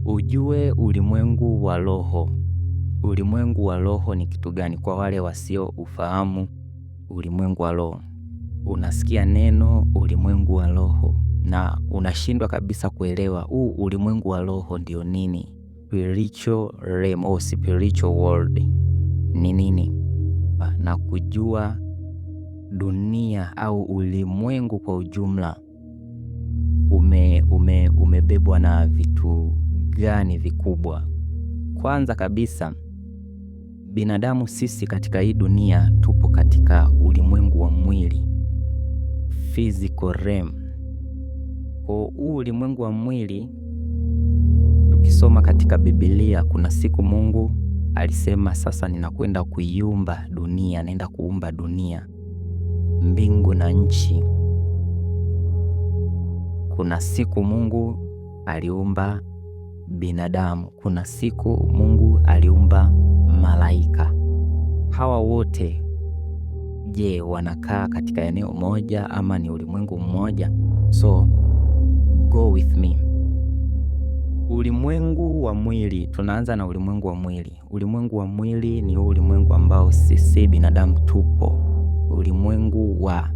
Ujue ulimwengu wa roho. Ulimwengu wa roho ni kitu gani? Kwa wale wasio ufahamu ulimwengu wa roho, unasikia neno ulimwengu wa roho na unashindwa kabisa kuelewa huu ulimwengu wa roho ndio nini? Spiritual realm au spiritual world ni nini? Na kujua dunia au ulimwengu kwa ujumla umebebwa na vitu gani vikubwa. Kwanza kabisa, binadamu sisi katika hii dunia tupo katika ulimwengu wa mwili, physical realm. Kwa huu ulimwengu wa mwili, tukisoma katika Biblia, kuna siku Mungu alisema, sasa ninakwenda kuiumba dunia, naenda kuumba dunia, mbingu na nchi. Kuna siku Mungu aliumba binadamu, kuna siku Mungu aliumba malaika. Hawa wote je, wanakaa katika eneo moja ama ni ulimwengu mmoja? So go with me. Ulimwengu wa mwili, tunaanza na ulimwengu wa mwili. Ulimwengu wa mwili ni huu ulimwengu ambao sisi binadamu tupo, ulimwengu wa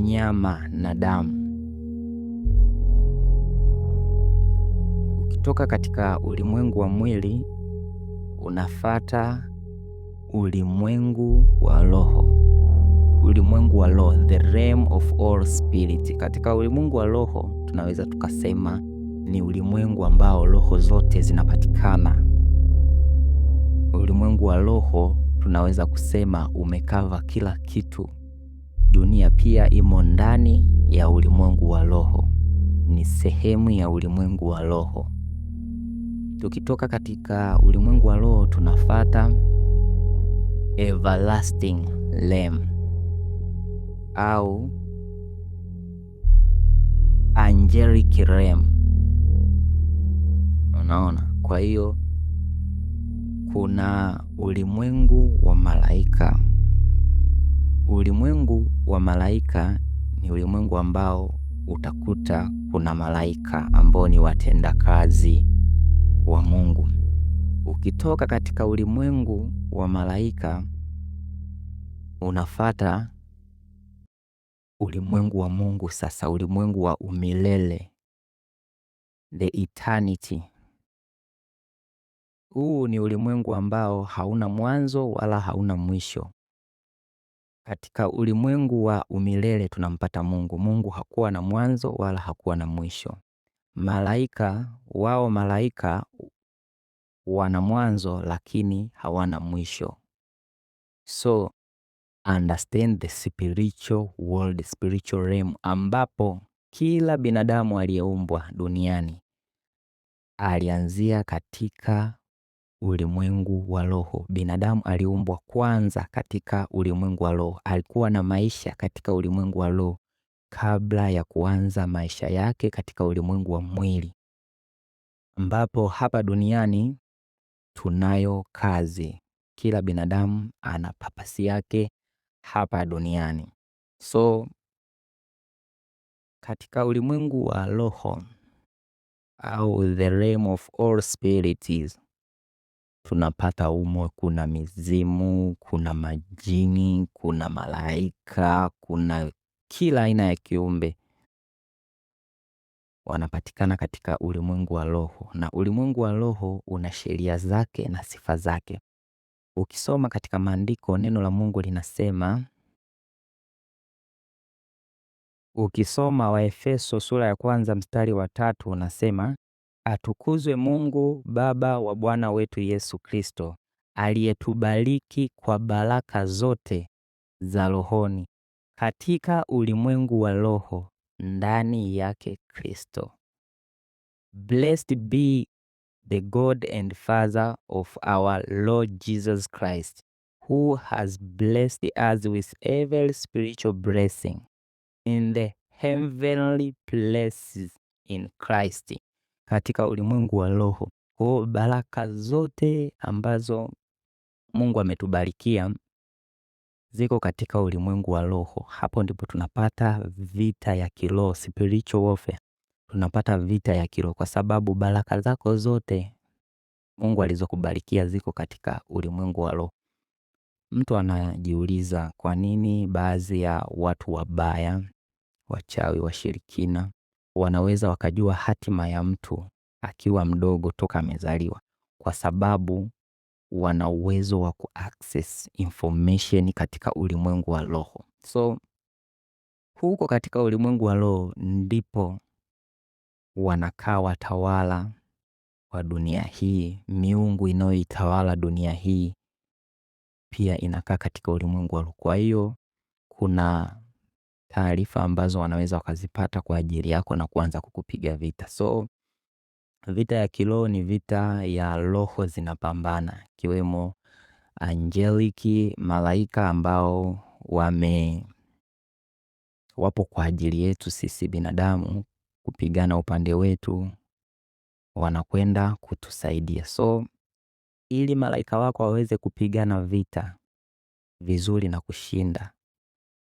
nyama na damu. Ukitoka katika ulimwengu wa mwili unafata ulimwengu wa roho, ulimwengu wa roho, the realm of all spirit. Katika ulimwengu wa roho tunaweza tukasema ni ulimwengu ambao roho zote zinapatikana. Ulimwengu wa roho tunaweza kusema umecover kila kitu. Dunia pia imo ndani ya ulimwengu wa roho, ni sehemu ya ulimwengu wa roho. Tukitoka katika ulimwengu wa roho tunafata everlasting realm au angelic realm. Unaona, kwa hiyo kuna ulimwengu wa malaika. Ulimwengu wa malaika ni ulimwengu ambao utakuta kuna malaika ambao ni watendakazi wa Mungu. Ukitoka katika ulimwengu wa malaika unafata ulimwengu wa Mungu sasa, ulimwengu wa umilele, the eternity. Huu ni ulimwengu ambao hauna mwanzo wala hauna mwisho. Katika ulimwengu wa umilele tunampata Mungu. Mungu hakuwa na mwanzo wala hakuwa na mwisho. Malaika wao, malaika wana mwanzo lakini hawana mwisho. So understand the spiritual world, spiritual realm, ambapo kila binadamu aliyeumbwa duniani alianzia katika ulimwengu wa roho. Binadamu aliumbwa kwanza katika ulimwengu wa roho, alikuwa na maisha katika ulimwengu wa roho kabla ya kuanza maisha yake katika ulimwengu wa mwili, ambapo hapa duniani tunayo kazi. Kila binadamu ana purpose yake hapa duniani. So katika ulimwengu wa roho au the realm of all spirits, tunapata umo kuna mizimu, kuna majini, kuna malaika, kuna kila aina ya kiumbe wanapatikana katika ulimwengu wa roho, na ulimwengu wa roho una sheria zake na sifa zake. Ukisoma katika maandiko, neno la Mungu linasema, ukisoma Waefeso sura ya 1 mstari wa 3 unasema, atukuzwe Mungu Baba wa Bwana wetu Yesu Kristo, aliyetubariki kwa baraka zote za rohoni katika ulimwengu wa roho ndani yake Kristo. Blessed be the God and Father of our Lord Jesus Christ, who has blessed us with every spiritual blessing in the heavenly places in Christ. Katika ulimwengu wa roho. Kwa baraka zote ambazo Mungu ametubarikia ziko katika ulimwengu wa roho. Hapo ndipo tunapata vita ya kiroho, spiritual warfare. Tunapata Tunapata vita ya kiroho kwa sababu baraka zako zote Mungu alizokubarikia ziko katika ulimwengu wa roho. Mtu anajiuliza kwa nini baadhi ya watu wabaya, wachawi, washirikina wanaweza wakajua hatima ya mtu akiwa mdogo toka amezaliwa, kwa sababu wana uwezo wa kuaccess information katika ulimwengu wa roho. So huko katika ulimwengu wa roho ndipo wanakaa watawala wa dunia hii, miungu inayoitawala dunia hii pia inakaa katika ulimwengu wa roho. Kwa hiyo kuna taarifa ambazo wanaweza wakazipata kwa ajili yako na kuanza kukupiga vita. So vita ya kiroho ni vita ya roho zinapambana, ikiwemo angeliki, malaika ambao wapo kwa ajili yetu sisi binadamu kupigana upande wetu, wanakwenda kutusaidia. So ili malaika wako waweze kupigana vita vizuri na kushinda,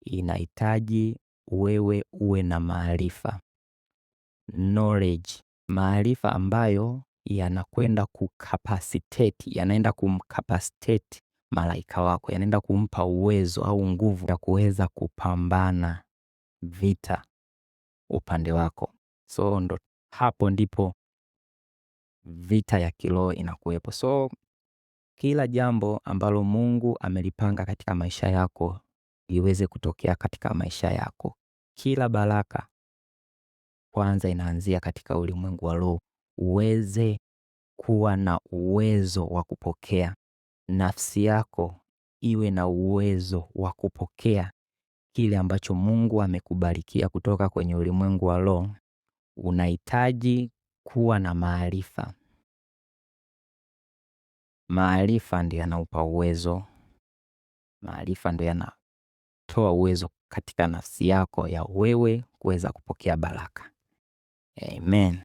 inahitaji wewe uwe na maarifa, knowledge, maarifa ambayo yanakwenda kucapacitate, yanaenda kumcapacitate malaika wako, yanaenda kumpa uwezo au nguvu ya kuweza kupambana vita upande wako. So ndo hapo ndipo vita ya kiroho inakuwepo. So kila jambo ambalo Mungu amelipanga katika maisha yako iweze kutokea katika maisha yako. Kila baraka kwanza inaanzia katika ulimwengu wa roho, uweze kuwa na uwezo wa kupokea. Nafsi yako iwe na uwezo wa kupokea kile ambacho Mungu amekubarikia kutoka kwenye ulimwengu wa roho. Unahitaji kuwa na maarifa. Maarifa ndiyo yanaupa uwezo, maarifa ndiyo yanatoa uwezo katika nafsi yako ya wewe kuweza kupokea baraka. Amen.